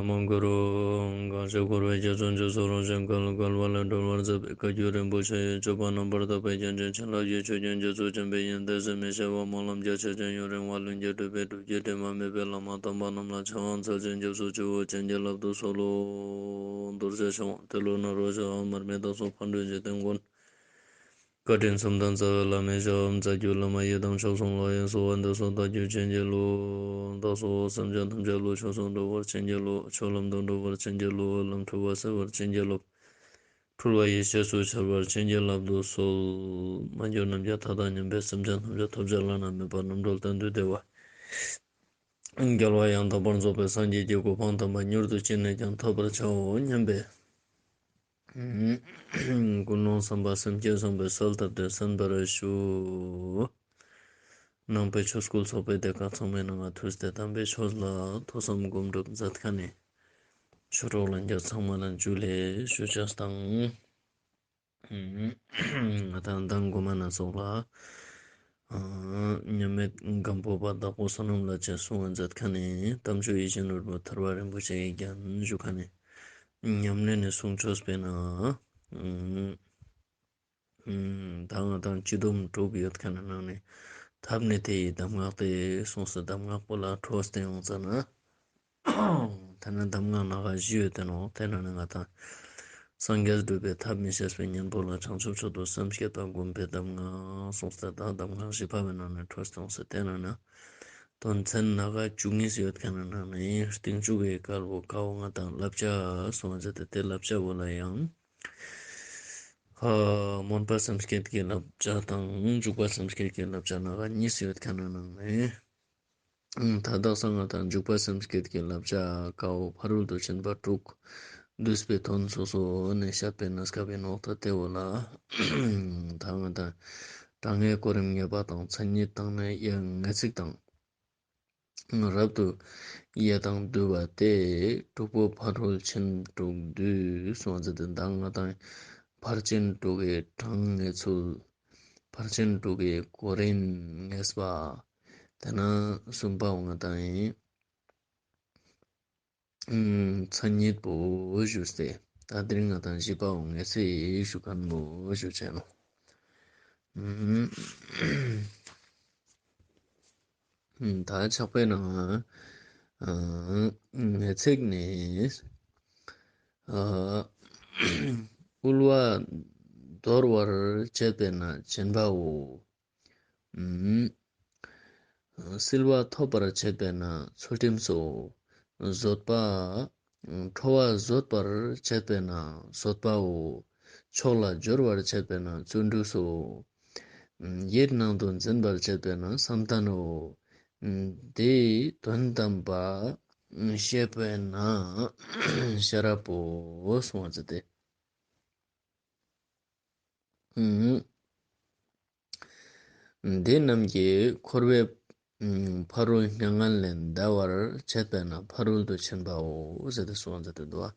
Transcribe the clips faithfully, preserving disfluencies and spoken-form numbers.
མ་གུ་རུ། གང་ཞིག་འཁོར་བའི་རྒྱ་མཚོ་མཇུག་སུ་རུང་ཞིང་བརྒལ་བརྒལ་བ་ལས་སྒྲོལ་བར་མཛད་པའི་བཀའ་བརྒྱུད་རིན་པོ་ཆེ་ཡི་སྤྱོད་པ་རྣམ་པར་དག་པའི་རྒྱན་ཅན་བྱིན་རླབས་ཀྱི་ཆུ་རྒྱུན་རྒྱ་མཚོ་ཆེན་པོའི་ཡོན་ཏན་ཟད་མི་ཤེས་པ་སྨོན་ལམ་རྒྱ་ཆེ་ཞིང་ཡུན་རིང་བ་ལྷུན་གྱིས་གྲུབ་པའི་སྒྲུབ་བརྒྱུད་དྲི་མ་མེད་པའི་བླ་མ་དམ་པ་རྣམས་ལ་ཕྱག་འཚལ་ཞིང་སྐྱབས་སུ་མཆིའོ། བྱིན་གྱིས་བརླབ་ཏུ་གསོལ་ལོ། རྡོ་རྗེ་འཆང་ཏེ་ལོ་ནཱ་རོ་ཞབས་དྲུང་མར་མི་དྭགས་པོ་ཕག་གྲུ་འཇིག་རྟེན་མགོན། བཀའ་དྲིན་གསུམ་ལྡན་རྩ་བའི་བླ་མའི་ཞབས། རྩ་བརྒྱུད་བླ་མ་ཡི་དམ་མཆོག་གསུམ་ལ་ཡི་གསོལ་བ་འདེབས་སོ། བདག་རྒྱུད་བྱིན་གྱིས་རློབས། བདག་སོགས་སེམས་ཅན་ཐམས་ཅད་བློ་ཆོས་སུ་འགྲོ་བར་བྱིན་གྱིས་རློབས། ཆོས་ལམ་དུ་འགྲོ་བར་བྱིན་གྱིས་རློབས། ལམ་འཁྲུལ་པ་སེལ་བར་བྱིན་གྱིས་རློབས། འཁྲུལ་པ་ཡེ་ཤེས་སུ་འཆར་བར་བྱིན་གྱིས་བརླབ་ཏུ་གསོལ། མ་གྱུར་ནམ་མཁའི་མཐའ་དང་མཉམ་པའི་སེམས་ཅན་ཐམས་ཅད་ཐོབ་བྱ་བླ་ན་མེད་པ་རྣམ་གྲོལ་གཏན་དུ་བདེ་བ། རྒྱལ་བ་ཡང་དག་པར་རྫོགས་པའི་སངས་རྒྱས་ཀྱི་གོ་འཕང་དམ་པ་མྱུར་དུ་ཅི་ནས་ཀྱང་ཐོབ་པར་བྱའོ་སྙམ་པའི་ཀུན་སློང་བསམ་པ་སེམས་བསྐྱེད་བཟང་པོས་གསལ་བཏབ་སྟེ་གསན་པར་ཞུ། ནང་པའི་ཆོས་སྐུལ་ཚོགས་པའི་སྡེ་ཁག་ཚང་མའི་ནང་ང་ཐུགས་ཏེ་དམ་པའི་ཆོས་ལ་ཐོས་བསམ་སྒོམ་སྒྲུབ་མཛད་མཁན་ནི་ཆོས་གྲོགས་ལྷན་རྒྱས་ཚང་མ་ལ་ཇུ་ལེ་ཞུ་ཅེས་དང་། ང་དང་མདང་གོ་མ་ན་ཚོགས་ལ་མཉམ་མེད་སྒམ་པོ་པ་དྭགས་པོ་བསོད་ནམས་ལ་ཅེས་གསུང་བ་མཛད་མཁན་ནི་དམ་ཆོས་ཡིད་བཞིན་ནོར་བུ་ཐར་པ་རིན་པོ་ཆེ་ཡི་རྒྱན་ཞུ་མཁན་ནི་ཉམས་ལེན་ནི་གསུང་ཆོས་པས་ན། ད་ང་དང་སྤྱི་སྡོམ་དྲུག་ཡོད་མཁན་ནི་ནང་ནས་ཐབས་ནི་དེ་ཡི་གདམས་ངག་སྟེ་གསུངས་སོ། གདམས་ངག་པོ་ལ་འཕྲོས་ཏེ་ཡོང་ཙ་ན། ད་ནི་གདམས་ངག་སྣ་ཁ་བཞི་ཡོད་དེ་ནོག། དེ་ནང་ནས་ང་དང་སངས་རྒྱས་སྒྲུབ་པའི་ཐབས་མི་ཤེས་པའི་གཉེན་པོ་ལ་བྱང་ཆུབ་མཆོག་ཏུ་སེམས་བསྐྱེད་པ་བསྒོམ་པའི་གདམས་ངག་གསུངས་ཏེ། ད་གདམས་ངག་བཞི་པ་བའི་ནང་ནས་འཕྲོས་ཏེ་ཡོང་སོ། དེ་ནང་ནས་དོན་ཚན་སྣ་ཁ་བཅུ་གཉིས་ཡོད་མཁན་ནི་ནང་ནས་སྟིང་ཅུ་གི་སྐོར་བོ་ཀ་བོ་ང་དང་བསླབ་བྱ་གསུངས་ཏེ། དེ་བསླབ་བྱ་བོ་ལ་ཡང་སྨོན་པ་སེམས་བསྐྱེད་ཀྱི་བསླབ་བྱ་དང་འཇུག་པ་སེམས་བསྐྱེད་ཀྱི་བསླབ་བྱ་སྣ་ཁ་གཉིས་ཡོད་མཁན་ནི་ནང་ནས། ད་དག་ས་ང་དང་འཇུག་པ་སེམས་བསྐྱེད་ཀྱི་བསླབ་བྱ་ཀ་བོ་ཕ་རོལ་ཏུ་ཕྱིན་པ་དྲུག་བསྡུས་པའི་དོན་སོ་སོ་ནས་བཤད་པའི་གནས་སྐབས་ཡིན་ནོག། ད་དེ་བོ་ལ་ད་ང་དང་དྲང་ངེས་གོ་རིམ་ངེས་པ་དང་མཚན་ཉིད་དང་ནི་དབྱེ་ངེས་ཚིག་དང་། རབ་ཏུ་དབྱེ་དང་བསྡུ་བ་སྟེ། དྲུག་པོ་ཕ་རོལ་ཕྱིན་དྲུག་བསྡུས་གསུངས་ཏེ། ད་ང་དང་ཕར་ཕྱིན་དྲུག་གི་དྲང་ངེས་ཚུལ། ཕར་ཕྱིན་དྲུག་གི་གོ་རིམ་ངེས་པ། དེ་ནས་གསུམ་པ་བོ་ང་དང་ཡིན། མཚན་ཉིད་པོ་ཞུས་ཏེ། ད་དེ་རིང་ང་དང་བཞི་པ་བོ་ངེས་ཚིག་ཞུ་མཁན་བོ་ཞུ་ཆེན་ནོག། ད་ཕྱག་དཔེའི་ནང་ངེས་ཚིག་ནི། དབུལ་བ་འདོར་བར་བྱེད་པས་ན་སྦྱིན་པའོ། བསིལ་བ་ཐོབ་པར་བྱེད་པས་ན་ཚུལ་ཁྲིམས་སོ། བཟོད་པ། ཁྲོ་བ་བཟོད་པར་བྱེད་པས་ན་བཟོད་པའོ། ཕྱོགས་ལ་སྦྱོར་བར་བྱེད་པས་ན་བརྩོན་འགྲུས་སོ། ཡིད་ནང་དུ་འཛིན་པར་བྱེད་པས་ན་བསམ་གཏན་ནོ། དེའི་དོན་དམ་པ་ཤེས་པས་ན་ཤེས་རབ་པོ་གསུངས་པ་ཟེར་ཏེ། འདི་རྣམས་ཀྱིས་འཁོར་བའི་ཕ་རོལ་མྱ་ངན་ལས་འདའ་བར་བྱེད་པས་ན་ཕ་རོལ་ཏུ་ཕྱིན་པའོ་ཟེར་ཏེ་གསུངས་ཏེ་འདུག།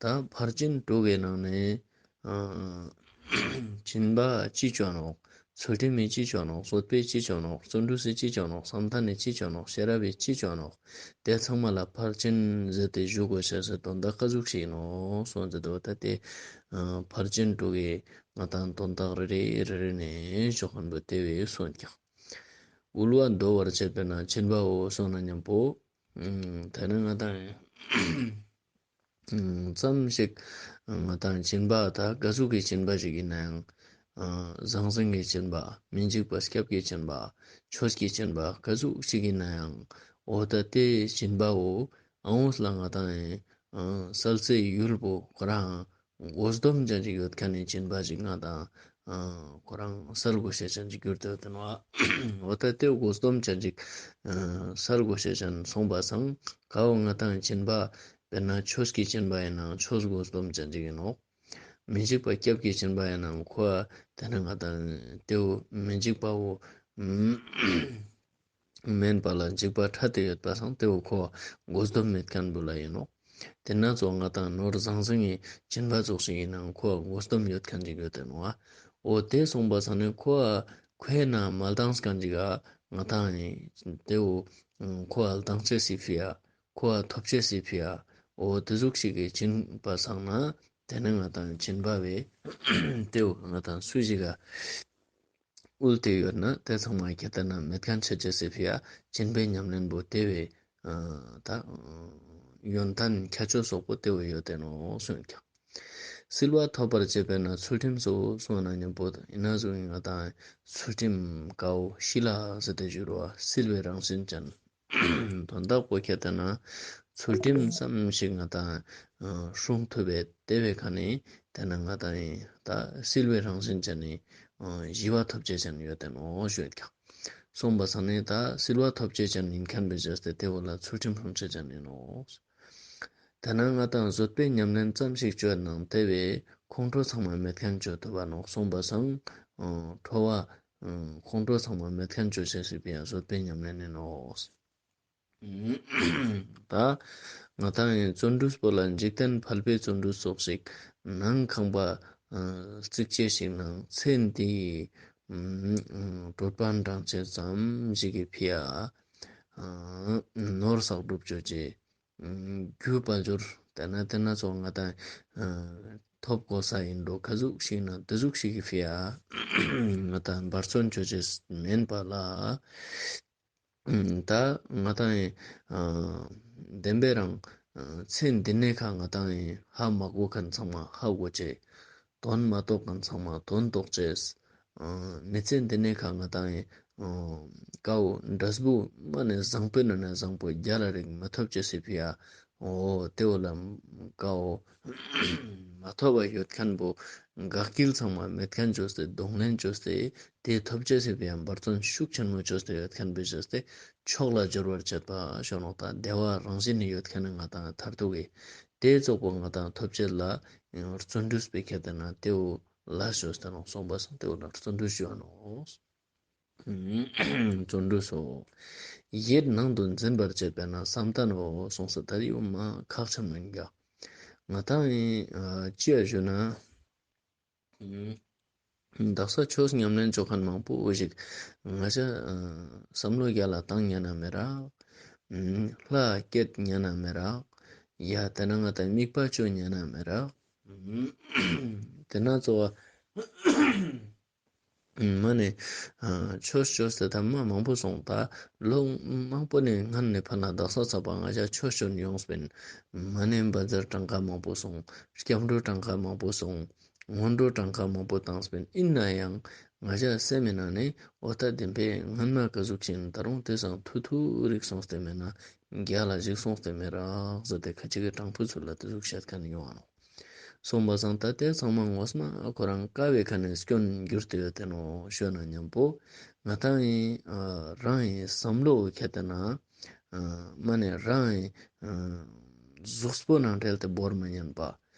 ད་ཕར་ཕྱིན་དྲུག་གི་ནང་ནས་སྦྱིན་པ་ཅི་ཅོ་ནོག། ཚུལ་ཁྲིམས་ཅི་ཅོ་ནོག། བཟོད་པས་ཅི་ཅོ་ནོག། བརྩོན་འགྲུས་སི་ཅི་ཅོ་ནོག། བསམ་གཏན་ནི་ཅི་ཅོ་ནོག། ཤེས་རབ་བི་ཅི་ཅོ་ནོག། དེ་ཚང་མ་ལ་ཕར་ཕྱིན་ཟེར་ཏེ་ཞུ་དགོས་ཤེས་སི་དོན་དག་ག་ཟུག་ཞིག་ཡིན་ནོག་གསུངས་ཏེ་འདུག། ད་དེ་ཕར་ཕྱིན་དྲུག་གི་ང་དང་དོན་དག་རེ་རེ་རེ་རེ་ནས་ཞུ་མཁན་བོ་དེ་བས་གསུངས་ཀྱང་། དབུལ་བ་འདོར་བར་བྱེད་པས་ན་སྦྱིན་པའོ་གསུངས་ན་མཉམ་པོ། ད་ནི་ང་དང་ཙམ་ཞིག་ང་དང་སྦྱིན་པ་ད་ག་ཟུག་གི་སྦྱིན་པ་ཞིག་ཡིན་ནའང་། ཟང་ཟིང་གི་སྦྱིན་པ། མི་འཇིགས་པ་སྐྱབས་ཀྱི་སྦྱིན་པ། ཆོས་ཀྱི་སྦྱིན་པ་ག་ཟུག་ཞིག་ཡིན་ནའང་། འོ་ད་དེ་སྦྱིན་པའོ། ཨ་འོ་ལ་ང་དང་སལ་སའི་ཡུལ་པོ་ཁོ་རང་དགོས་སྡོམ་ཅན་ཅིག་ཡོད་མཁན་ནི་སྦྱིན་པ་ཅིག་ང་དང་ཁོ་རང་སལ་དགོས་ཤེས་ཅན་ཅིག་གྱུར་ཏེ་ཡོད་དེ་ནོག། འོ་ད་དེ་དགོས་སྡོམ་ཅན་ཅིག་སལ་དགོས་ཤེས་ཅན་སོང་པ་སང་ཀ་བོ་ང་དང་སྦྱིན་པ་དཔེར་ན་ཆོས་ཀྱི་སྦྱིན་པ་ཡིན་ནའང་ཆོས་དགོས་སྡོམ་ཅན་ཅིག་ཡིན་ནོག། མི་འཇིགས་པ་སྐྱབས་ཀྱི་སྦྱིན་པ་ཡིན་ནའང་ཁོ་དེ་ནི་ང་དང་དེ་བོ་མི་འཇིགས་པ་བོ། མེན་པ་ལ་འཇིགས་པ་ཕྲད་དེ་ཡོད་པ་སང་དེ་བོ་ཁོ་དགོས་སྡོམ་མེད་མཁན་བོ་ལ་ཡིན་ནོག། དེ་ན་ཙོགས་ང་དང་ནོར་ཟང་ཟིང་གི་སྦྱིན་པ་ཙོགས་ཤིག་ཡིན་ནའང་ཁོ་དགོས་སྡོམ་ཡོད་མཁན་ཅིག་ཡོད་དེ་ནོག། འོ་དེ་སོང་པ་སང་ནི་ཁོ་ཁོའི་ནང་མ་ལྡང་མཁན་ཅིག་ག་ང་དང་ནི་དེ་བོ་ཁོ་ལྡང་ཅེས་སི་ཕི་ཡ། ཁོ་ཐོབ་ཅེས་སི་ཕི་ཡ། འོ་དེ་ཟུག་ཞིག་གི་སྦྱིན་པ་སང་ན་དེ་ནི་ང་དང་སྦྱིན་པ་བས་དེ་བོ་ང་དང་སུ་ཞིག་ག་དབུལ་ཏེ་ཡོད་ན་དེ་ཚང་མ་ཁྱེར་ཏེ་ན་མེད་མཁན་ཆ་ཅེས་སི་ཕི་ཡ་སྦྱིན་པའི་ཉམས་ལེན་པོ་དེ་བས་ད་ཡོན་ཏན་ཁྱད་ཆོས་སོག་པོ་དེ་བས་ཡོད་དེ་ནོག་གསུངས་ཀྱང་། བསིལ་བ་ཐོབ་པར་བྱེད་པས་ན་ཚུལ་ཁྲིམས་སོ་གསུངས་ན་མཉམ་པོ་ཡིན་ན་ཟུག་ང་དང་ཚུལ་ཁྲིམས་ཀའོ་ཤི་ལ་ཟེར་ཏེ་བཞུར་བ་བསིལ་བའི་རང་བཞིན་ཅན། དོན་དག་པོ་ཁྱེར་ཏེ་ན་ཚུལ་ཁྲིམས་ཙམ་ཞིག་ང་དང་སྲུང་ཐུབ་པའི་དེ་བས་ཁ་ནི་དེ་ན་ང་དང་ད་བསིལ་བའི་རང་བཞིན་ཅན་ནི་ཞི་བ་ཐོབ་བྱེད་ཅན་ཡོད་དེ་ནོག་ཞུ་ཡོད་ཀྱང་། གསུངས་པ་སང་ནི་ད་བསིལ་བ་ཐོབ་བྱེད་ཅན་ཡིན་མཁན་བས་བྱས་ཏེ་དེ་བོ་ལ་ཚུལ་ཁྲིམས་སྲུང་བྱེད་ཅན་ཡིན་ནོག། དེ་ན་ང་དང་བཟོད་པའི་ཉམས་ལེན་ཙམ་ཞིག་བཅོས་ནང་དེ་བས་ཁོང་ཁྲོ་ཚང་མ་མེད་མཁན་བཅོ་ཐུབ་པ་ནོག་གསུངས་པ་སང་ཁྲོ་བ་ཁོང་ཁྲོ་ཚང་མ་མེད་མཁན་བཅོ་ཅེས་སི་ཕི་ཡ་བཟོད་པའི་ཉམས་ལེན་ཡིན་ནོག། ད་ང་དང་ཡིན་བརྩོན་འགྲུས་པོ་ལ་འཇིག་རྟེན་ཕལ་པའི་བརྩོན་འགྲུས་སོགས་ཤིག་ནང་ཁང་པ་རྩིག་ཅེས་ཤིག་ནང་ཚེ་འདིའི་གྲོད་པ་འགྲང་ཅེས་ཙམ་ཞིག་གི་ཕི་ཡ་ནོར་བསགས་སྒྲུབ་བཅོ་ཅེས། རྒྱུ་དཔལ་འབྱོར་དེ་ན་དེ་ན་ཚོ་ང་དང་ཐོབ་གོ་ས་ཡིན་འགྲོ་ག་ཟུག་ཞིག་ན་དེ་ཟུག་ཞིག་གི་ཕི་ཡ་ང་དང་འབད་བརྩོན་བཅོ་ཅེས་མེན་པ་ལ། ད་ང་དང་བདེན་པའི་རང་ཚེ་འདི་ནས་ཁ་ང་དང་ཧ་མ་གོ་མཁན་ཚང་མ་ཧ་གོ་ཅེས། དོན་མ་རྟོགས་མཁན་ཚང་མ་དོན་རྟོགས་ཅེས། མི་ཚེ་འདི་ནས་ཁ་ང་དང་ཀའོ་འབྲས་བུ་མ་ནས་བཟང་པོའི་ནང་ནས་བཟང་པོ་རྒྱ་ལ་རིག་མ་ཐོབ་ཅེས་སི་ཕི་ཡ། འོ་དེ་བོ་ལ་ཀའོ་མ་ཐོབ་པ་ཡོད་མཁན་བོ་དགག་སྐྱིལ་ཚང་མ་མེད་མཁན་བཅོས་ཏེ་གདོང་ལེན་བཅོས་ཏེ་དེ་ཐོབ་ཅེས་སི་ཕི་ཡ་འབད་བརྩོན་ཤུགས་ཆེན་མོ་བཅོས་ཏེ་ཡོད་མཁན་བོ་བཅོས་ཏེ་མཆོག་ལ་སྦྱོར་བར་བྱེད་པ་ཞུ་ནོག། ད་བདེ་བ་རང་བཞིན་ནི་ཡོད་མཁན་ནི་ང་དང་མཐར་ཐུག་གི་དེ་ཙོགས་པོ་ང་དང་ཐོབ་ཅེས་ལ་བརྩོན་འགྲུས་པའི་ཁྱད་དེ་ན་དེ་བོ་ལ་ཞོས་ཏེ་ནོག་གསུངས་པ་སང་དེ་བོ་ལ་བརྩོན་འགྲུས་ཞུ་བ་ནོག། བརྩོན་འགྲུས་སོ། ཡིད་ནང་དུ་འཛིན་པར་བྱེད་པས་ན་བསམ་གཏན་འོ་གསུངས་སོ། ད་དེ་བོ་མ་ཁག་ཆེན་མོ་ཡིན་ཀྱང་ང་དང་ཡིན་ཅི་ཡ་ཞུ་ན། དག་ས་ཆོས་ཉམས་ལེན་བཅོ་མཁན་མང་པོ་ཞིག་ང་ཅག་བསམ་བློ་རྒྱ་ལ་བཏང་ཉན་ན་མེད་རག། ལྷ་སྐད་ཉན་ན་མེད་རག། ཡ་དེ་ན་ང་དང་དམིགས་པ་བཅོ་ཉན་ན་མེད་རག། དེ་ན་གཙོ་བ་མ་ནས་ཆོས་ཆོས་དེ་ཐ་མ་མང་པོ་སོང་། ད་ལོ་མང་པོ་ནས་སྔན་ནས་ཕ་ན་དག་ས་ཚ་པ་ང་ཅག་ཆོས་ཆོས་ཡོངས་པིན། མ་ནས་བཛྲ་གྲངས་ཀ་མང་པོ་སོང་། སྐྱབས་འགྲོ་གྲངས་ཀ་མང་པོ་སོང་། སྔོན་འགྲོ་གྲངས་ཀ་མང་པོ་བཏང་སྤེན་ཡིན་ན་ཡང་ང་ཅག་སེམས་མི་ནང་ནས་འོ་ད་བདེན་པའི་སྔན་མ་ག་ཟུག་ཅིག་ད་རུང་དེ་སང་ཐུ་ཐུ་རིག་སོང་སྟེ་མེད་ན་རྒྱ་ལ་ཞིག་སོང་སྟེ་མེད་རག་ཟེར་ཏེ་ཁ་ཅིག་གི་དྲང་པོ་ཚུལ་ལ་དེ་ཟུག་བཤད་མཁན་ཡོང་ང་ནོག། སོང་པ་སང་ད་དེ་ཚང་མ་ངོ་མ་ཁོ་རང་དཀའ་བའི་ཁ་ནས་སྐྱོན་འགྱུར་ཏེ་ཡོད་དེ་ནོག་ཞུ་ན་མཉམ་པོ་ང་དང་ཡིན་རང་ཡིན་བསམ་བློ་ཁྱེར་ཏེ་ན། མ་ནས་རང་གཟུགས་པོ་ནང་འབྲེལ་ཏེ་བོར་མ་ཉན་པ།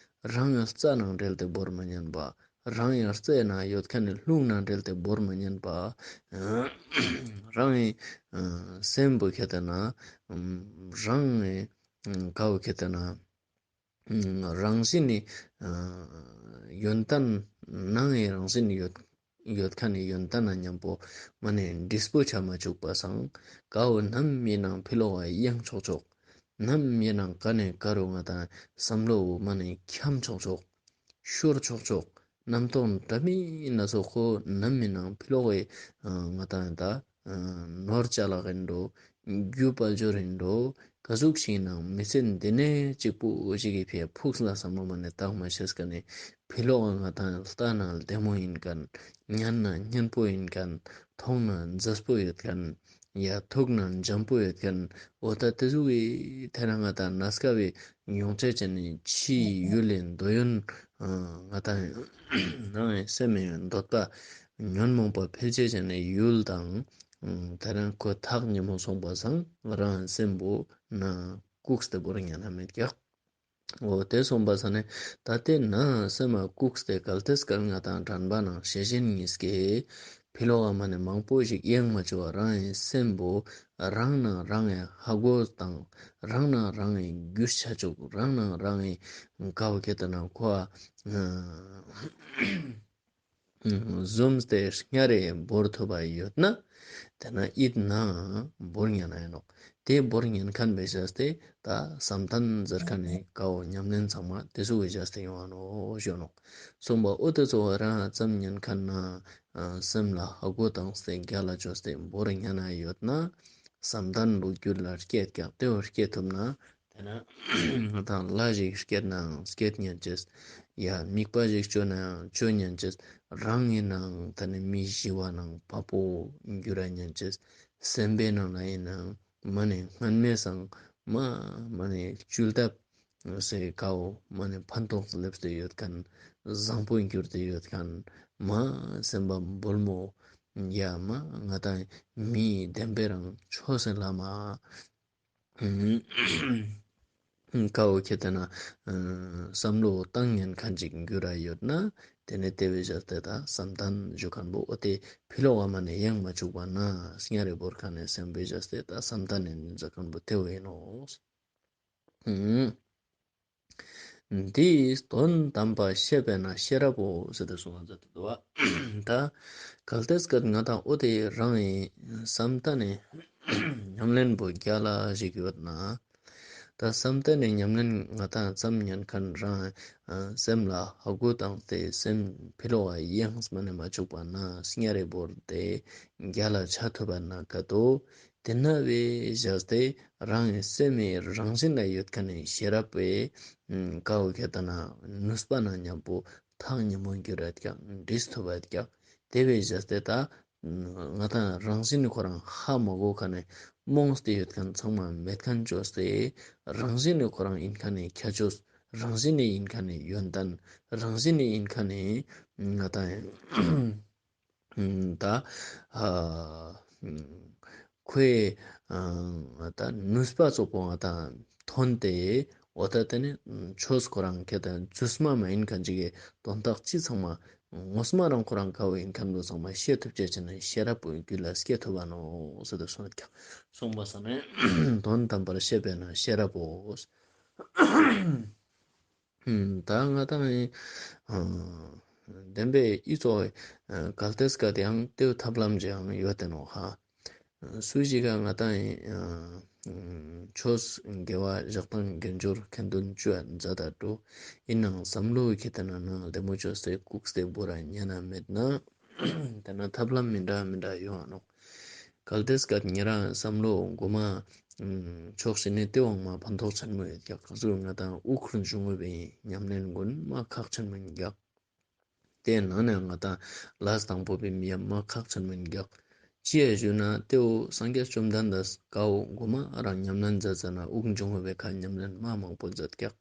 རང་ཡང་རྩ་ནང་འབྲེལ་ཏེ་བོར་མ་ཉན་པ། རང་ཡང་རྩའི་ནང་ཡོད་མཁན་ནི་རླུང་ནང་འབྲེལ་ཏེ་བོར་མ་ཉན་པ། རང་གི་སེམས་པོ་ཁྱེར་ཏེ་ན་རང་གི་ཀའོ་ཁྱེར་ཏེ་ན་རང་བཞིན་ནི་ཡོན་ཏན་ནང་གི་རང་བཞིན་ནི་ཡོད་ཡོད་མཁན་ནི་ཡོན་ཏན་ན་མཉམ་པོ་མ་ནས་འདྲིས་པོ་ཆ་མ་བཅུག་པ་སང་ཀའོ་ནམ་ཡིན་ནང་ཕི་ལོག་ག་གཡེང་ཆོག་ཆོག། ནམ་ཡིན་ནང་ག་ནས་ག་རུ་ང་དང་བསམ་བློ་བོ་མ་ནས་འཁྱམ་ཆོག་ཆོག། ཤོར་ཆོག་ཆོག། རྣམ་རྟོག་འདྲ་མིན་སྣ་ཚོགས་ཁོ་ནམ་ཡིན་ནང་ཕི་ལོག་གི་ང་དང་ད་ནོར་ཅ་ལག་ཡིན་འགྲོ། རྒྱུ་དཔལ་འབྱོར་ཡིན་འགྲོ། ག་ཟུག་ཞིག་ནང་མི་ཚེ་འདི་ནས་གཅིག་པུ་ཞིག་གི་ཕི་ཕུགས་ལ་བསམ་བློ་མ་ནས་བཏང་མ་ཤེས་མཁན་ནི་ཕི་ལོག་ག་ང་དང་ལྟ་ན་བདེ་མོ་ཡིན་མཁན། ཉན་ན་སྙན་པོ་ཡིན་མཁན། མཐོང་ན་མཛེས་པོ་ཡོད་མཁན། ཡ་ཐུག་ན་འཇམ་པོ་ཡོད་མཁན། འོ་ད་དེ་ཟུག་གི་ཐད་ན་ང་དང་ན་སྐབས་ཡོང་ཆ་ཅན་ནི་ཕྱིའི་ཡུལ་ལས་འདོད་ཡོན་ང་དང་རང་གི་སེམས་ཡོད་འདོད་པ་ཉོན་མོངས་པ་འཕེལ་ཆ་ཅན་ནི་ཡུལ་དང་། ད་རང་ཁོ་ཐག་ཉེ་མོ་སོང་པ་སང་རང་སེམས་པོ་ན་བཀུག་སྟེ་བོར་ཉན་ན་མེད་ཀྱག། འོ་དེ་སོང་པ་སང་ནས་ད་ལྟའི་ན་སེམས་མ་བཀུག་སྟེ་གལ་ཏེ་སྐལ་ང་དང་དྲན་པ་ནང་ཤེས་བཞིན་གཉིས་ཀྱིས་ཕི་ལོག་ག་མ་ནས་མང་པོ་ཞིག་གཡེང་མ་བཅུག་པ་རང་གི་སེམས་པོ་རང་ནང་རང་གི་ཧ་གོ་དང་རང་ནང་རང་གི་རྒྱུས་ཆ་བཅུག་རང་ནང་རང་གི་ཀའོ་ཁྱེར་ཏེ་ན་ཁོ་ཨ། བཟུམ་སྟེ་སྔར་བོར་ཐུབ་པ་ཡོད་ན། དེ་ན་ཡིད་ན་བོར་ཉན་ན་ཡིན་ནོག། དེ་བོར་ཉན་ཁན་བེ་ཞག་སྟེ་ད་བསམ་གཏན་ཟེར་ཁན་ནི་ཀ་བོ་ཉམས་ལེན་ཚང་མ་དེ་ཙོགས་སི་ཞག་སྟེ་ཡོང་ང་ནོག་ཞུ་ནོག། སོང་པ་འོ་དེ་ཙོགས་རང་ཙམ་ཉན་ཁན་ན་ཨ་སེམས་ལ་ཧ་གོ་བཏང་སྟེ་རྒྱལ་ལ་ཅོས་ཏེ་བོར་ཉན་ན་ཡོད་ན་བསམ་གཏན་བོ་རྒྱུད་ལ་སྐྱེད་ཀྱག། དེ་བོ་སྐྱེད་ཐུབ་ན་དེ་ན་ང་དང་ལྷ་ཞིག་སྐྱེད་ནའང་སྐྱེད་ཉན་ཅེས། ཡ་དམིགས་པ་ཞིག་ཅོ་ནའང་ཅོ་ཉན་ཅེས། རང་ཨིན་ནའང་ད་ནི་མི་ཞི་བ་ནང་བབ་པོ་འགྱུར་ར་ཉན་ཅེས། སེམས་པའི་ནང་ན་ཨིན་ནའང་མ་ནེ་སྔན་མའི་སང་མ་མ་ནེ་བཅུད་ཐབས་སེ་ཀ་བོ་མ་ནེ་ཕན་ཐོགས་སླེབས་ཏེ་ཡོད་ཁན། བཟང་པོ་གྱུར་ཏེ་ཡོད་ཁན། མ་སེམས་པ་འབོལ་མོ་ཡ་མ་ང་དང་མི་བདེན་པའི་རང་ཆོས་སི་ལམ་མ་ཀ་བོ་ཁྱེད་དེ་ན་བསམ་བློ་བཏང་ཉན་ཁན་ཅིག་འགྱུར་ར་ཡོད་ན་དེ་ནེ་དེ་བེ་ཞག་སྟེ་ད་བསམ་གཏན་ཞུ་ཁན་བོ་འོ་དེ་ཕི་ལོག་ག་མ་ནེ་ཡེང་མ་བཅུག་པ་ན་སྙ་རེ་བོར་ཁན་ནི་སེམས་བེ་ཞག་སྟེ་ད་བསམ་གཏན་ནེ་ཟེར་ཁན་བོ་དེ་བོ་ཨིན་ནོག། འདིས་དོན་དམ་པར་ཤེས་པས་ན་ཤེས་རབ་བོ་ཟེར་ཏེ་གསུངས་པ་མཛད་དེ་འདུག་པ། ད་གལ་ཏེ་སྐད་ང་དང་འོ་དེ་རང་ཨིན་བསམ་གཏན་ནི་ཉམས་ལེན་བོ་རྒྱལ་ལ་ཞིག་ཡོད་ན། ད་བསམ་གཏན་ནི་ཉམས་ལེན་ང་དང་ཙམ་ཉན་ཁན་རང་སེམས་ལ་ཧ་གོ་བཏང་སྟེ་སེམས་ཕི་ལོག་ག་ཡེངས་མ་ནེ་མ་བཅུག་པ་ན་སྙ་རེ་བོར་ཏེ་རྒྱལ་ལ་ཆ་ཐུབ་པ་ན་ཀ་ཏོ། དེ་ན་བེ་ཞག་སྟེ་རང་སེམས་སི་རང་བཞིན་ལ་ཡོད་ཁན་ནི་ཤེས་རབ་བེ་ཀ་བོ་ཁྱེད་དེ་ན་ནུས་པ་ན་ཉམ་པོ་ཐག་ཉེ་མོ་འགྱུར་ར་ཀྱག། འདྲིས་ཐུབ་པ་ཀྱག། དེ་བེ་ཞག་སྟེ་ད་ང་དང་རང་བཞིན་ནི་ཁོ་རང་ཧ་མ་གོ་ཁན་ནི་རྨོངས་ཏེ་ཡོད་ཁན་ཚང་མ་མེད་ཁན་ཅོས་ཏེ་རང་བཞིན་ནི་ཁོ་རང་ཨིན་ཁན་ནི་ཁྱད་ཆོས་རང་བཞིན་ནི་ཨིན་ཁན་ནི་ཡོན་ཏན་རང་བཞིན་ནི་ཨིན་ཁན་ནི་ང་དང་ད་ཨ་ཁོའི་ཨ་ད་ནུས་པ་ཙོགས་པོ་ང་དང་ཐོན་ཏེ་འོ་ད་དེ་ནི་ཆོས་ཁོ་རང་ཁྱེད་དེ་རྫུས་མ་མ་ཨིན་ཁན་ཅིག་གི་དོན་དག་ཅི་ཚང་མ་ངོ་མ་རང་ཁོ་རང་ཀ་བོ་ཨིན་ཁན་བོ་ཚང་མ་ཤེས་ཐུབ་ཅེས་ཅི་ན་ཤེས་རབ་བོ་རྒྱུད་ལ་སྐྱེ་ཐུབ་པ་ནོག་ཟེར་ཏེ་གསུངས་ཀྱག། གསུངས་པ་སང་ནི་དོན་དམ་པར་ཤེས་པས་ན་ཤེས་རབ་བོ། ད་ང་དང་ཨ་བདེན་པའི་ཨི་ཙོགས་གལ་ཏེ་སྐད་ཡང་ཏེའུ་ཐབས་ལམ་ཅིག་ཡང་ཡོད་དེ་ནོག་ཧ། སུ་ཞིག་ག་ང་དང་ཨ་ཆོས་དགེ་བ་ཞག་དང་དགེ་སྦྱོར་ཁ་འདོན་ཅོ་མཛད་ད་འགྲོ། ཨིན་ནའང་བསམ་བློ་ཁྱེད་དེ་ན་ནང་ལྡེ་མོ་ཅོས་ཏེ་བཀུག་སྟེ་བོར་ར་ཉན་ན་མེད་ན། དེ་ན་ཐབས་ལམ་མི་འདྲ་མི་འདྲ་ཡོང་ང་ནོག། གལ་ཏེ་སྐད་ཉེ་རང་བསམ་བློ་གོ་མ་ཆོག་ཤེས་ནི་དེ་བོ་མ་ཕན་ཐོགས་ཆེན་མོ་ཡོད་ཀྱག། ག་ཟུག་ང་དང་དབུགས་འབྱུང་བའི་ཉམས་ལེན་གུན་མ་ཁག་ཆེན་མོ་ཡིན་ཀྱག། དེའི་ནང་ནས་ང་དང་ལས་དང་པོ་པའི་མི་ཡ་མ་ཁག་ཆེན་མོ་ཡིན་ཀྱག། ཅི་ཡ་ཞུ་ན་དེ་བོ་སངས་རྒྱས་བཅོམ་ལྡན་འདས་ཀ་བོ་གོ་མ་རང་ཉམས་ལེན་མཛད་ཟ་ན་དབུགས་འབྱུང་བའི་ཁ་ཉམས་ལེན་མ་མང་པོ་མཛད་ཀྱག།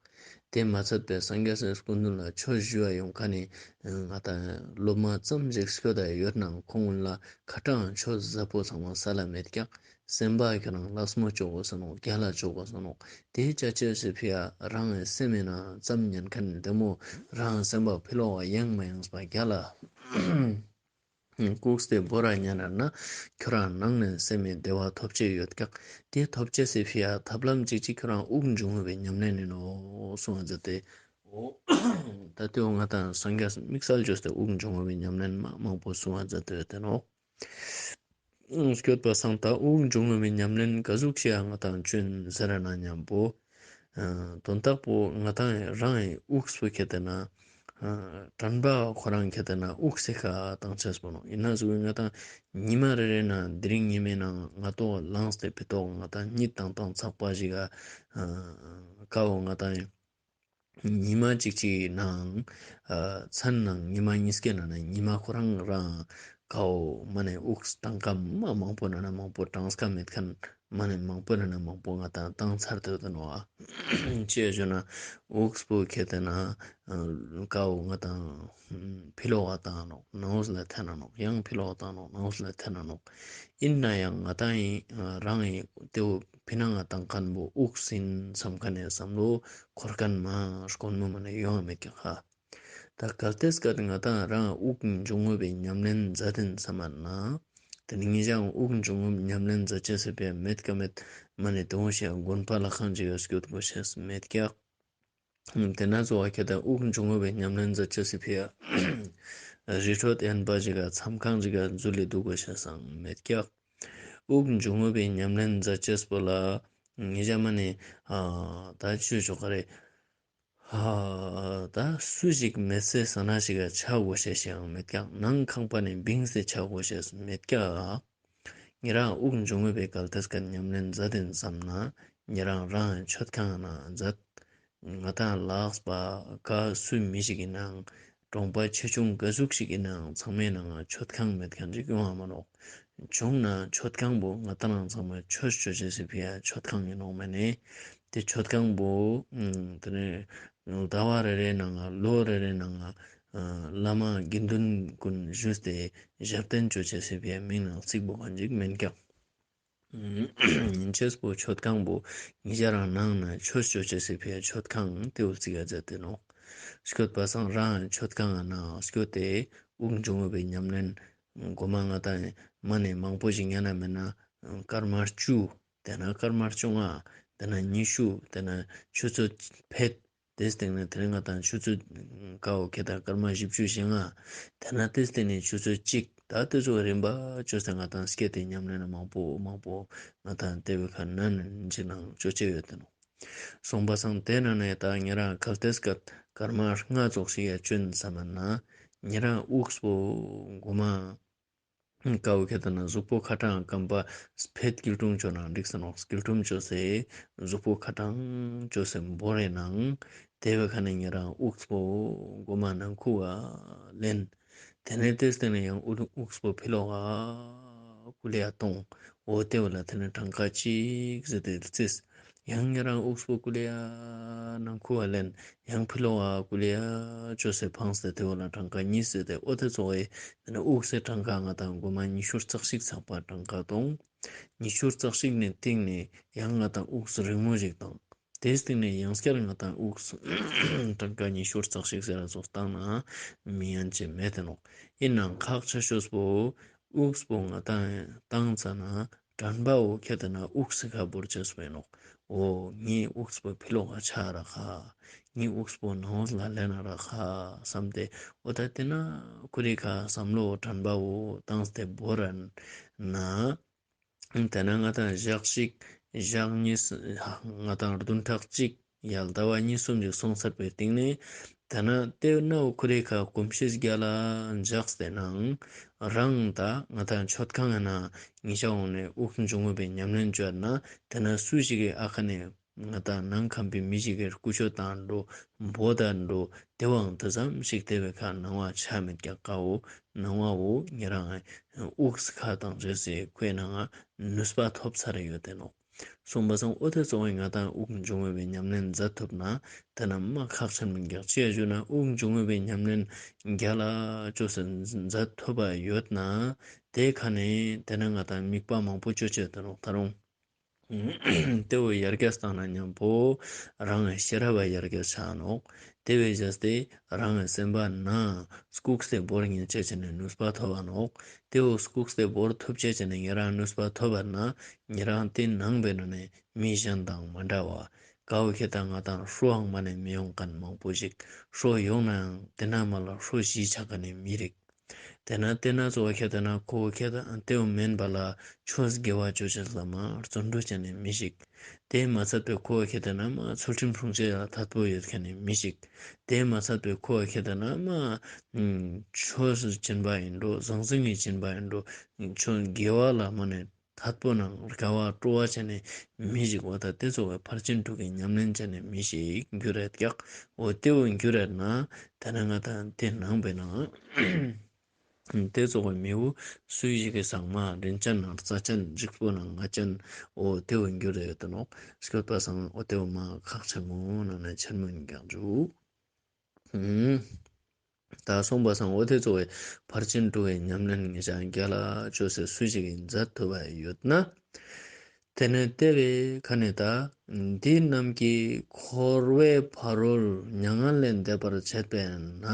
དེ་མ་ཚད་པའི་སངས་རྒྱས་སི་སྐུ་མདུན་ལ་ཆོས་ཞུ་བ་ཡོང་ཁན་ནི་ང་དང་སློབ་མ་ཙམ་ཞིག་སྐྱོད་ད་ཡོད་ནའང་ཁོང་གུན་ལ་ཁ་ཏང་ཆོས་ཟབ་པོ་ཚང་མ་སལ་ལ་མེད་ཀྱག། སེམས་པ་ཁྱོད་རང་ལགས་མོ་ཅོ་གོས་ནོག། རྒྱལ་ལ་ཅོ་གོས་ནོག། དེ་ཅ་ཅེས་སི་ཕི་ཡ་རང་སེམས་ཨིན་ན་ཙམ་ཉན་ཁན་ལྡེ་མོ་རང་སེམས་པ་ཕི་ལོག་ག་ཡེངས་མ་ཡེངས་པ་རྒྱལ་ལ་བཀུག་སྟེ་བོར་ར་ཉན་ན་ཁྱོད་རང་ནང་ནས་སེམས་སི་བདེ་བ་ཐོབ་ཅེས་ཡོད་ཀྱག། དེ་ཐོབ་ཅེས་སི་ཕི་ཡ་ཐབས་ལམ་ཅིག་ཅིག་ཁྱོད་རང་དབུགས་འབྱུང་བའི་ཉམས་ལེན་ཨིན་ནོག་གསུང་བ་མཛད་དེ། འོ་ད་དེ་བོ་ང་དང་སངས་རྒྱས་དམིགས་བསལ་ཅོས་ཏེ་དབུགས་འབྱུང་བའི་ཉམས་ལེན་མ་མང་པོ་གསུང་བ་མཛད་དེ་ཡོད་དེ་ནོག། སྐྱོད་པ་སང་ད་དབུགས་འབྱུང་བའི་ཉམས་ལེན་ག་ཟུག་ཅིག་ཡ་ང་དང་ཅོ་ཨིན་ཟེར་ན་ཉམ་པོ། ཨ་དོན་དག་པོ་ང་དང་རང་ངི་དབུགས་པོ་ཁྱེད་དེ་ན་ཨ་དྲན་པ་ཁོ་རང་ཁྱེད་དེ་ན་དབུགས་སི་ཁ་བཏང་ཅེས་པོ་ནོག། ཨིན་ན་ཟུག་ང་དང་ཉི་མ་རེ་རེ་ན་དེ་རིང་ཉི་མའི་ནང་ང་ཏོག་ལངས་ཏེ་ཕི་ཏོག་ང་དང་གཉིད་བཏང་བཏང་ཚག་པ་ཞིག་ག་ཨ་ཀ་བོ་ང་དང་ཉི་མ་གཅིག་གཅིག་ནང་ཨ་མཚན་ནང་ཉི་མ་གཉིས་ཀའི་ནང་ན་ཉི་མ་ཁོ་རང་རང་ཀ་བོ་མ་ནེ་དབུགས་བཏང་ཁན་མ་མང་པོ་ནང་ན་མང་པོ་གྲངས་ཀ་མེད་ཁན་མ་ནེ་མང་པོ་ནང་ན་མང་པོ་ང་དང་བཏང་ཚར་ཏེ་ཡོད་ནོག། ཨ་ཅི་ཡ་ཞུ་ན་དབུགས་པོ་ཁྱེད་དེ་ན་ཀ་བོ་ང་དང་ཕི་ལོག་ག་བཏང་ནོག། ནང་ལ་ཐེན་ན་ནོག། ཡང་ཕི་ལོག་ག་བཏང་ནོག། ནང་ལ་ཐེན་ན་ནོག། ཨིན་ན་ཡང་ང་དང་ཨིན་རང་ཨིན་དེ་བོ་ཕི་ནང་ང་བཏང་ཁན་བོ་དབུགས་ཨིན་སམ་ཁན་ནི་བསམ་བློ་འཁོར་ཁན་མ་དཀོན་མོ་མ་ནེ་ཡོང་ང་མེད་ཀྱག་ཧ། ད་གལ་ཏེ་སྐད་ང་དང་རང་དབུགས་འབྱུང་བའི་ཉམས་ལེན་མཛད་དེན་སམ་ན། དེ་ནི་ངེད་ཅག་དབུགས་འབྱུང་བའི་ཉམས་ལེན་མཛད་ཅེས་སི་ཕི་ཡ་མེད་ཀ་མེད་མ་ནེ་དེ་བོ་ཞིག་དགོན་པ་ལྷ་ཁང་ཅིག་ག་སྐྱོད་གོས་ཤེས་མེད་ཀྱག། དེ་ན་ཚོ་བ་ཁྱེད་དེ་དབུགས་འབྱུང་བའི་ཉམས་ལེན་མཛད་ཅེས་སི་ཕི་ཡ་རི་ཁྲོད་དབེན་པ་ཞིག་ག་མཚམས་ཁང་ཅིག་ག་འཛུལ་ལེ་འདུག་གོས་ཤེས་སང་མེད་ཀྱག། དབུགས་འབྱུང་བའི་ཉམས་ལེན་མཛད་ཅེས་པོ་ལ་ངེད་ཅག་མ་ནེ་ཨ་ད་ཅི་ཞུ་ག་རེ། ཧ་ད་སུ་ཞིག་མེད་སའི་ས་ན་ཞིག་ག་ཆ་དགོས་ཤེས་ཤིག་ཡང་མེད་ཀྱག། ནང་ཁང་པ་ནེ་བིངས་ཏེ་ཆ་དགོས་ཤེས་མེད་ཀྱག། ཉེ་རང་དབུགས་འབྱུང་བའི་གལ་ཏེ་སྐད་ཉམས་ལེན་མཛད་དེན་བསམ་ན་ཉེ་རང་རང་མཆོད་ཁང་ན་མཛད། ང་དང་ལགས་པ་ག་སུ་མི་ཞིག་ཡིན་ནའང་གྲོང་པ་ཆེ་ཆུང་ག་ཟུག་ཞིག་ཡིན་ནའང་ཚང་མའི་ནང་ང་མཆོད་ཁང་མེད་མཁན་ཞིག་ཡོང་བ་མ་ནོག། བྱུང་ན་མཆོད་ཁང་པོ་ང་དང་རང་ཚང་མ་ཆོས་ཅོ་ཅེས་སི་ཕི་ཡ་མཆོད་ཁང་ཡིན་ནོག་མ་ནེ། དེ་མཆོད་ཁང་པོ་ཨ་དེ་ནེ་ཟླ་བ་རེ་རེ་ནང་ང་ལོ་རེ་རེ་ནང་ང་ཨ་བླ་མ་དགེ་འདུན་ཀུན་བཞུགས་ཏེ་ཞབས་བརྟན་ཅོ་ཅེས་སི་ཕི་ཡ་མིང་ནང་རྩིག་པོ་མཁན་ཞིག་མེན་ཀྱག། ཨིན་ཅེས་པོ་མཆོད་ཁང་པོ་ཉེ་རང་ནང་ན་ཆོས་ཅོ་ཅེས་སི་ཕི་ཡ་མཆོད་ཁང་དེ་བོ་རྩིག་ག་མཛད་དེ་ནོག། སྐྱོད་པ་སང་རང་མཆོད་ཁང་ང་ན་སྐྱོད་དེ་དབུགས་འབྱུང་བའི་ཉམས་ལེན་གོ་མ་ང་དང་མ་ནེ་མང་པོ་ཞིག་ཉན་ན་མེད་ན་སྐར་མ་བཅུ། དེ་ན་སྐར་མ་བཅོ་ལྔ། དེ་ན་ཉི་ཤུ། དེ་ན་ཆུ་ཚོད་ཕེད། དེའི་སྟེང་ནེ་དེ་རིང་ང་དང་ཆུ་ཚོད་ཀ་བོ་ཁེ་དང་སྐར་མ་བཞི་བཅུ་ཞེ་ལྔ། དེ་ན་དེའི་སྟེང་ནེ་ཆུ་ཚོད་གཅིག། ད་དེ་ཚོ་རིམ་པ་ཅོས་ཏེ་ང་དང་སྐྱེ་དེ་ཉམས་ལེན་མང་པོ་མང་པོ་ང་དང་དེ་བོའི་ཁ་ནན་ཅིག་ནང་ཅོ་ཅེས་ཡོད་དེ་ནོག། སོང་པ་སང་དེ་ན་ནེ་ད་ཉེ་རང་གལ་ཏེ་སྐད་སྐར་མ་ལྔ་ཙོགས་ཤིག་ཡ་ཅོན་བསམ་ན་ཉེ་རང་དབུགས་པོ་གོ་མ་ཀ་བོ་ཁེ་དང་ན་གཟུགས་པོ་ཁ་ཏང་སྐམ་པ་ཕེད་སྐྱིལ་ཀྲུང་ཅོ་ན་འགྲིག་ས་ནོག། སྐྱིལ་ཀྲུང་ཅོས་ཏེ་གཟུགས་པོ་ཁ་ཏང་ཅོས་ཏེ་བོར་རེ་ནང་དེ་བོའི་ཁ་ནེ་ཉེ་རང་དབུགས་པོ་གོ་མ་ནང་ཁུ་བ་ལེན། དེ་ནེ་དེའི་སྟེང་ནེ་ཡང་དབུགས་པོ་ཕི་ལོག་ག་ཀུ་ལེ་ཡ་གཏོང་། འོ་དེ་བོ་ལ་དེ་ནེ་གྲངས་ཀ་གཅིག་ཟེར་ཏེ་རྩིས། ཡང་ཉེ་རང་དབུགས་པོ་ཀུ་ལེ་ཡ་ནང་ཁུ་བ་ལེན། ཡང་ཕི་ལོག་ག་ཀུ་ལེ་ཡ་ཅོས་ཏེ་ཕངས་ཏེ་དེ་བོ་ལ་གྲངས་ཀ་གཉིས་ཟེར་ཏེ་འོ་དེ་ཙོགས་སི་དེ་ནེ་དབུགས་སི་གྲངས་ཀ་ང་དང་གོ་མ་ཉི་ཤུ་རྩ་གཅིག་ཚག་པ་གྲངས་ཀ་གཏོང་། ཉི་ཤུ་རྩ་གཅིག་ནེ་སྟིང་ནེ་ཡང་ང་དང་དབུགས་རིང་མོ་ཞིག་བཏང་། དེའི་སྟིང་ནེ་ཡང་སྐྱར་ང་དང་དབུགས་གྲངས་ཀ་ཉི་ཤུ་རྩ་གཅིག་ཟེར་ར་ཙོགས་བཏང་ན་མི་ཡན་ཆད་མེད་དེ་ནོག། ཡིན་ནའང་ཁག་ཆེ་ཤོས་པོ་དབུགས་པོ་ང་དང་བཏང་ཙ་ན་དྲན་པ་བོ་ཁེ་དེ་ན་དབུགས་སི་ཁ་བོར་ཅེས་པོ་ཡིན་ནོག། འོ་ངའི་དབུགས་པོ་ཕི་ལོག་ག་ཆ་ར་ཁ། ངའི་དབུགས་པོ་ནང་ལ་ལེན་ན་ར་ཁ་བསམ་སྟེ་འོ་ད་དེ་ན་ཁོ་རེ་ཁ་བསམ་བློ་དྲན་པ་བོ་བཏང་སྟེ་བོར་ར་ན། དེ་ན་ང་དང་ཞག་གཅིག་ཞག་གཉིས་ང་དང་བདུན་ཕྲག་གཅིག་ཡ་ཟླ་བ་གཉིས་གསུམ་ཞིག་སོང་ཚར་བའི་སྟིང་ནེ་དེ་ན་དེ་ན་འོ་ཁོ་རེ་ཁ་གོམས་གཤིས་རྒྱལ་ལ་འཇགས་ཏེ་ནང་རང་ད་ང་དང་མཆོད་ཁང་ན་ཉེ་ཞ་འོང་ནེ་དབུགས་འབྱུང་བའི་ཉམས་ལེན་ཅོ་ན་དེ་ན་སུ་ཞིག་གི་ཨ་ཁ་ནེ་ང་དང་ནང་ཁམས་པའི་མི་ཞིག་གི་སྐུ་མཆོད་བཏང་འགྲོ་འབོད་དང་འགྲོ་དེ་བོའང་དེ་ཙམ་ཞིག་དེ་བོའི་ཁ་ནང་བ་ཆ་མེད་ཀྱག། ཀ་བོ་ནང་བ་བོ་ཉེ་རང་དབུགས་ཁ་བཏང་ཅེས་སི་ཁོའི་ནང་ང་ནུས་པ་ཐོབ་ཚར་ཡོད་དེ་ནོག། སོང་པ་སང་འོ་དེ་ཙོགས་སི་ང་དང་དབུགས་འབྱུང་བའི་ཉམས་ལེན་མཛད་ཐུབ་ན་དེ་ན་མ་ཁག་ཆེན་མིན་ཀྱག། ཅི་ཡ་ཞུ་ན་དབུགས་འབྱུང་བའི་ཉམས་ལེན་རྒྱལ་ལ་ཅོས་ཏེ་མཛད་ཐུབ་པ་ཡོད་ན་དེ་ཁ་ནེ་དེ་ན་ང་དང་དམིགས་པ་མང་པོ་ཅོ་ཅེས་དེ་ནོག་ད་རུང་། དེ་བོ་ཡར་རྒྱས་བཏང་ན་མཉམ་པོ་རང་ངི་ཤེས་རབ་ཡར་རྒྱས་ཆ་ནོག། དེ་བོ་བྱས་ཏེ་རང་ངི་སེམས་པ་ན་བཀུག་སྟེ་བོར་ཉན་ཅེས་ཅི་ནེ་ནུས་པ་ཐོབ་བ་ནོག། དེ་བོ་བཀུག་སྟེ་བོར་ཐུབ་ཅེས་ཅི་ནེ་ཉེ་རང་ནུས་པ་ཐོབ་བ་ན་ཉེ་རང་དེ་ནང་པའི་ནང་ནེ་མི་གཞན་དང་མ་འདྲ་བ། ཀ་བོ་ཁེ་དང་ང་དང་ཧྲོའང་མ་ནེ་མི་ཡོང་མཁན་མང་པོ་ཞིག། ཧྲོ་ཡོང་ནའང་དེ་ན་མ་ལ་ཧྲོ་བཞི་ཆ་མཁན་ནི་མི་རིགས། དེ་ན་དེ་ན་གཙོ་བོ་ཁེ་དེ་ན་ཁོ་ཁེ་དེ་དེ་བོ་མེན་པ་ལ་ཆོས་དགེ་བ་ཅོ་ཅེས་ལ་མ་བརྩོན་འགྲུས་ཅན་ནི་མི་ཞིག། དེ་མ་ཚད་པའི་ཁོ་ཁེ་དེ་ན་མ་ཚུལ་ཁྲིམས་སྲུང་ཅེས་ལ་ཐད་པོ་ཡོད་མཁན་ནི་མི་ཞིག། དེ་མ་ཚད་པའི་ཁོ་ཁེ་དེ་ན་མ་ཆོས་སུ་སྦྱིན་པ་ཡིན་འགྲོ་ཟང་ཟིང་ངི་སྦྱིན་པ་ཡིན་འགྲོ་ཆོས་དགེ་བ་ལ་མ་ནེ་ཐད་པོ་ནང་དགའ་བ་སྤྲོ་བ་ཅན་ནི་མི་ཞིག། འོ་ད་དེ་ཚོ་བའི་ཕར་ཕྱིན་དྲུག་གི་ཉམས་ལེན་ཅན་ནི་མི་ཞིག་འགྱུར་རེད་ཀྱག། འོ་དེ་བོ་འགྱུར་རེད་ན་དེ་ན་ང་དང་དེ་ནང་པའི་ནང་དེ་ཚོ་བའི་མི་བོ་སུ་ཞིག་གི་ཚང་མ་རིན་ཅན་ནང་རྩ་ཅན་འཇིགས་པོ་ནང་ང་ཅན་འོ་དེ་བོ་འགྱུར་རེད་དེ་ནོག། སྐྱོད་པ་སང་འོ་དེ་བོ་མ་ཁག་ཆེན་མོ་ནང་ནེ་ཆེན་མོ་ཡིན་ཀྱག་འཇུ། ད་སོང་པ་སང་འོ་དེ་གཙོ་བོའི་ཕར་ཕྱིན་དྲུག་གི་ཉམས་ལེན་ངེད་ཅག་རྒྱལ་ལ་ཅོས་སེ་སུ་ཞིག་གིས་མཛད་ཐུབ་པ་ཡོད་ན། དེ་ནས་དེ་བས་ཁ་ནས་ད་འདི་རྣམས་ཀྱི་འཁོར་བའི་ཕ་རོལ་མྱ་ངན་ལས་འདས་པར་བྱེད་པས་ན་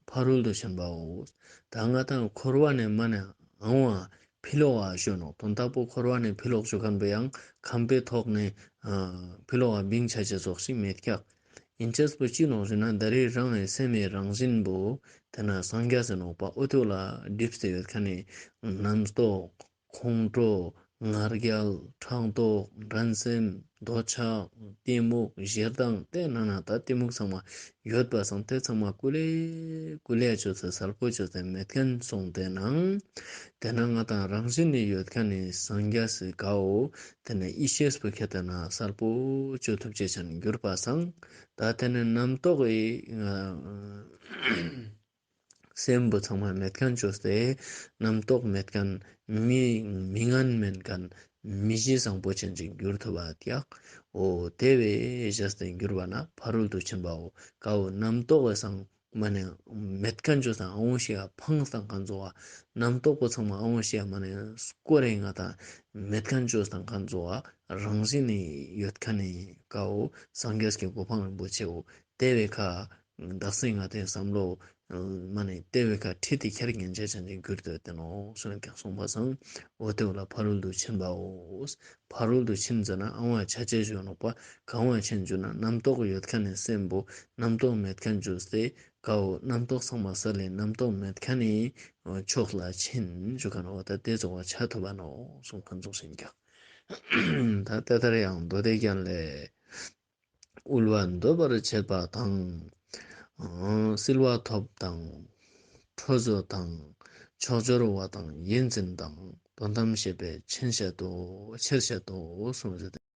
ཕ་རོལ་ཏུ་ཕྱིན་པའོ། ད་ང་དང་འཁོར་བ་ནས་མ་ནས་ཨང་བ་ཕི་ལོག་ག་ཞུ་ནོག། དོན་དག་པོ་འཁོར་བ་ནས་ཕི་ལོག་ཞུ་མཁན་པོ་ཡང་ཁམས་པའི་ཐོག་ནས་ཕི་ལོག་ག་བིང་ཆ་ཅེས་ཙོགས་ཤིག་མེད་ཀྱག། ཨིན་ཅེས་པོ་ཅི་ནོག་ཞུ་ན་ད་རེས་རང་གི་སེམས་སི་རང་བཞིན་པོ་དེ་ན་སངས་རྒྱས་ཟེར་ནོག་པ་འོ་དེ་ལ་སྒྲིབ་སྟེ་ཡོད་མཁན་ནི་རྣམ་རྟོག་ཁོང་ཁྲོ་ ང་རྒྱལ་ཕྲག་དོག་འགྲན་སེམས་འདོད་ཆགས་གཏི་མུག་ཞེ་སྡང་ཏེ་ནང་ན་ད་གཏི་མུག་ཚང་མ་ཡོད་པ་སང་ཏེ་ཚང་མ་ཀུ་ལེ་ཀུ་ལེ་ཅོས་ཏེ་སལ་པོ་ཅོས་ཏེ་མེད་ཁན་སོང་སྟེ་ནང་ཏེ་ན་ང་དང་རང་བཞིན་ནི་ཡོད་ཁན་ནི་སངས་རྒྱས་སི་ཀའོ་ཏེ་ནེ་ཡེ་ཤེས་པོ་ཁྱེར་ཏེ་ན་སལ་པོ་ཅོ་ཐུབ་ཅེས་ཅན་གྱུར་པ་སང་ད་ཏེ་ནེ་རྣམ་རྟོག་གི་སེམས་པོ་ཚང་མ་མེད་ཁན་ཅོས་ཏེ་རྣམ་རྟོག་མེད་ཁན་མི་མི་ངན་མེད་ཁན་མི་གཤིས་བཟང་པོ་ཅན་ཅིག་གྱུར་ཐུབ་པ་ཏེ་ཡག་འོ་ཏེ་བས་ཞེས་ཏེ་གྱུར་པ་ན་ཕ་རོལ་ཏུ་ཕྱིན་པའོ། ཀའོ་རྣམ་རྟོག་གི་སང་མ་ནེ་མེད་ཁན་ཅོས་ཏེ་ཨ་འོང་ཤེས་ཡ་ཕངས་ཏང་ཁན་ཙོགས་པ་རྣམ་རྟོག་པོ་ཚང་མ་ཨ་འོང་ཤེས་ཡ་མ་ནེ་སྐོར་རེ་ང་དང་མེད་ཁན་ཅོས་ཏང་ཁན་ཙོགས་པ་རང་བཞིན་ནི་ཡོད་ཁན་ནི་ཀའོ་སངས་རྒྱས་ཀྱི་གོ་འཕང་རིན་པོ་ཆེའོ། ཏེ་བས་ཁ་དག་སེ་ང་དང་བསམ་བློ་མ་ནེ་ཏེ་བས་ཁ་ཁྲིད་དེ་ཁྱེར་ཉན་ཅེས་ཅན་ཅིག་གྱུར་ཏེ་ཡོད་ཏེ་ནོག་སོང་ཀྱང་སོང་པ་སང་འོ་ཏེ་བོ་ལ་ཕ་རོལ་ཏུ་ཕྱིན་པའོ། ཕ་རོལ་ཏུ་ཕྱིན་ཟེར་ན་ཨ་ཝ་ཆ་ཅེས་ཞུ་ནོག་པ། གང་བ་ཕྱིན་ཞུ་ན་རྣམ་རྟོག་ཡོད་ཁན་ནི་སེམས་པོ་རྣམ་རྟོག་མེད་ཁན་ཅོས་ཏེ་ཀའོ་རྣམ་རྟོག་ཚང་མ་སལ་ལེ་རྣམ་རྟོག་མེད་ཁན་ནི་ཕྱོགས་ལ་ཕྱིན་ཞུ་ཁན་འོ་ད་ཏེ་ཙོགས་པ་ཆ་ཐུབ་པ་ནོག་སོང་ཁན་ཙོགས་ཤིག་ཀྱང་ད་ཏེ་ལྟར་ཡང་མདོ་སྡེ་རྒྱན་ལས། དབུལ་བ་འདོད་པར་བྱེད་པ་དང་། བསིལ་བ་ཐོབ་དང་། ཁྲོ་བཟོ་དང་། ཕྱོགས་སྦྱོར་བ་དང་ཡིད་འཛིན་དང་། དོན་དམ་ཤེས་པས་ཆེར་བཤད་དོ། ཆེར་བཤད་དོ་གསུངས་ཏེ།